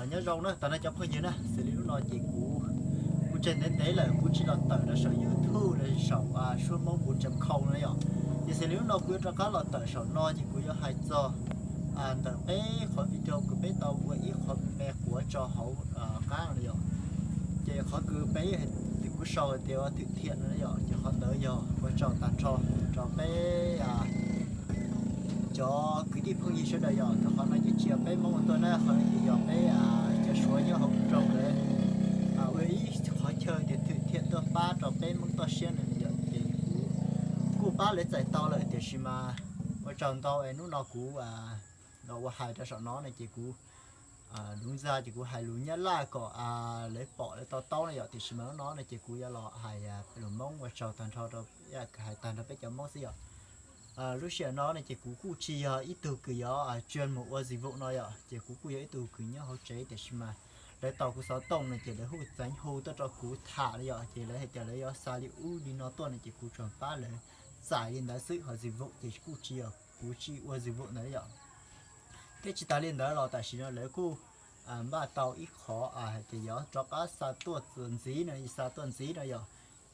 Nyob zoo na tag nrho cov phooj ywg na, xws li hnub no ces kuv, kuv tseg ntev ntev lawm kuv tsis los tawm rau saum YouTube los saum suab Hmoob npu tseem khau no yom. Ces xws li hnub no kuv yuav rov qab los tawm saum no ces kuv yuav hais txog ntawm peb qhov video kws peb tau ua ib qhov me quav tso hauv qab no yom. Ces qhov kws peb, kuv sau hais tias thwm thiam no yom, ces qhov ntawd yog ua tsaug tag nrho rau peb cov kwv tij phooj ywg sawv daws yom. Rau qhov no ces tsis yog peb Hmoob ua tuaj na, qhov no ces yog peb cov Suav nyob hauv nroog lawv ua ib qhov chaw tias thwm thiam tuaj pab rau peb Hmoob toj siab no yom. Ces kuv kuj pab lawv txais tau lawm tiam sis mas ua tsaug ntau es hnub no kuv los ua hais rau saum no no ces kuv, lus ntxa ces kuv hais lus Nyab Laj kom lawv pom lawv to taub no yom. Tiam sis mas hnub no no ces kuv yuav los hais lus Hmoob ua tsaug tag nrho rau, hais tag nrho peb cov Hmoob xwb yom. Lub sij hawm no no ces kuv kuj tsis yog ib tug kws yuav tsuas mus ua zis vum no yom, ces kuv kuj yog ib tug kws nyob hauv tsev tiam sis mas lawv tau kuv xov tooj no ces lawv hu txeev hu tuaj rau kuv tham no yom, ces lawv hais tias lawv yuav xa li ub li no tuaj no ces kuv tsuas pab lawv txais li ntawd xwb, ho zis vum ces kuj tsis yog, kuv tsis ua zis vum ntawd yom. Thiab tsis tas li ntawd los tam sim no lawv kuj npaj tau ib qhov hais tias yuav rov qab xa tuaj ntxiv no, xa tuaj ntxiv no yom.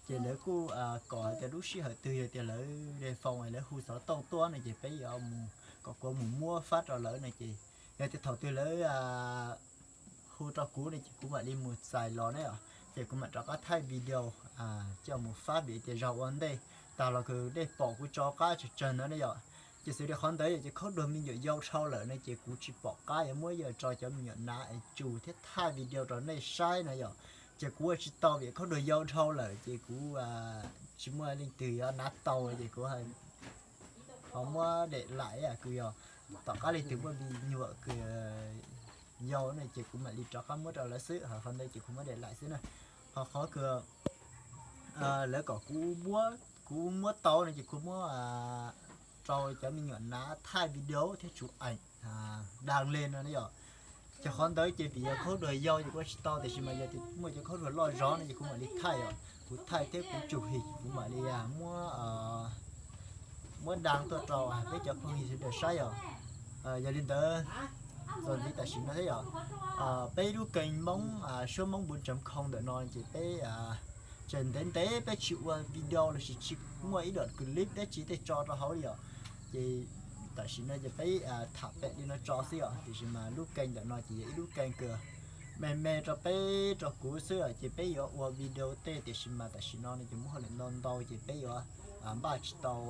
Ces lawv kuj kom hais tias lub sij hawm twg yog tias lawv de foo lawv hu xov tooj tuaj no ces peb yuav mus kom kuv mus muab fab rau lawv no ces yog tias thaum twg lawv hu rau kuv no ces kuv mam li mus txais los ne yom, ces kuv mam rov qab thaij video coj mus fab vim tias zaum ua ntej tag los kws dej pom kuv tso qab tsawg tsawg ntawd ne yom. Ces xws li qhov ntawd yom, ces khaub duag me nyuam yau dhau lawm no ces kuv tsis pom qab yuav muab yawm tso cov me nyuam nav es tsum thiab thaij video rau nej saib no yom. Ces kuv ua tsis tau vim khaub duag yau dhau lawm ces kuv tsis muaj leej twg yuav nav tau ces kuv ho muab dem laim kws yog tom qab leej twg muaj me nyuam kws yau no ces kuv mam li rov qab muab rau lawv xwb, ho qhov ntawd ces kuv muab dem laim xwb na. Ho qhov kws lawv kom kuv muab, kuv muab tau no ces kuv muab rau cov me nyuam nav thaij video thiab tsum eem dag le no ne yom. Ces qhov ntawd ces vim yog khaub duag yau ces kuv ua tsis tau, tiam sis mas yog tias muaj cov khaub duag loj zog no ces kuv mam li thaij yom, kuv thaij thiab kuv tsum him kuv mam li muab, muab dag tuaj rau peb cov phooj ywg sawv daws saib yom. Yog li ntawd txuas ntxiv tam sim no thiab yom, peb lub kênh Hmoob, suab Hmoob npu tseem khau ntawm no ces peb tseem ntev ntev peb tsis ua video lossis tsis muaj ib daim clip dab tsi tej tso rau hauv li yom. Ces tam sim no ces peb tham pem li no tso xwb yom, tiam sis mas lub kênh ntawm no ces yog ib lub kênh kws me me rau peb rau kuv xwb yom, ces peb yuav ua video tej tiam sis mas tam sim no no ces muaj hauj lwm ntau ntau ces peb yuav npaj tsis tau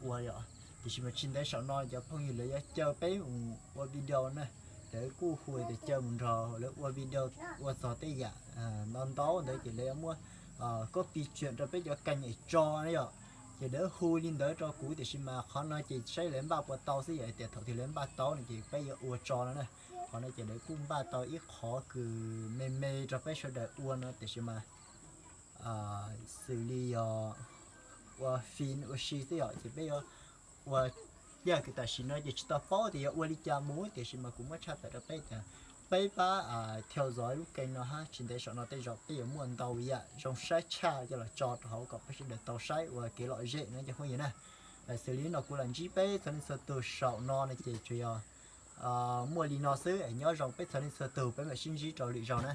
ua yom. Tiam sis mas tsis ntev saum no cov phooj ywg lawv yuav caw peb mus ua video na, lawv kuj hu tias caw mus nrog lawv ua video ua txog tej yam ntau ntau ntawd ces lawv yuav muab copy tsuam rau peb cov kênh es tso na yom. Ces lawv hu li ntawd rau kuv tiam sis mas qhov no ces saib lawv npaj puas tau xwb yom, tias thaum twg lawv npaj tau no ces peb yuav ua tso no na. Qhov no ces lawv kuj npaj tau ib qhov kws me me rau peb sawv daws ua no tiam sis mas xws li yog ua fin ua si xwb yom, ces peb yuav ua, yam kws tam sim no ces tsis tau paub tias yuav ua li cas mus tiam sis mas kuv muab tshaj tawm rau peb tias peb pab theo dõi lub kênh no hab, tsis ntev saum no tej zaum peb yuav muaj ntau yam zoo saib tshaj coj los tso rau hauv kom peb sawv daws tau saib ua kev lom zem no cov phooj ywg na. Xws li no kuv los ntsib peb txhua leej txhua tug saum no no ces tsuas yog muaj li no xwb, nyob zoo peb txhua leej txhua tug, peb mam sib ntsib rau lwm zaug na.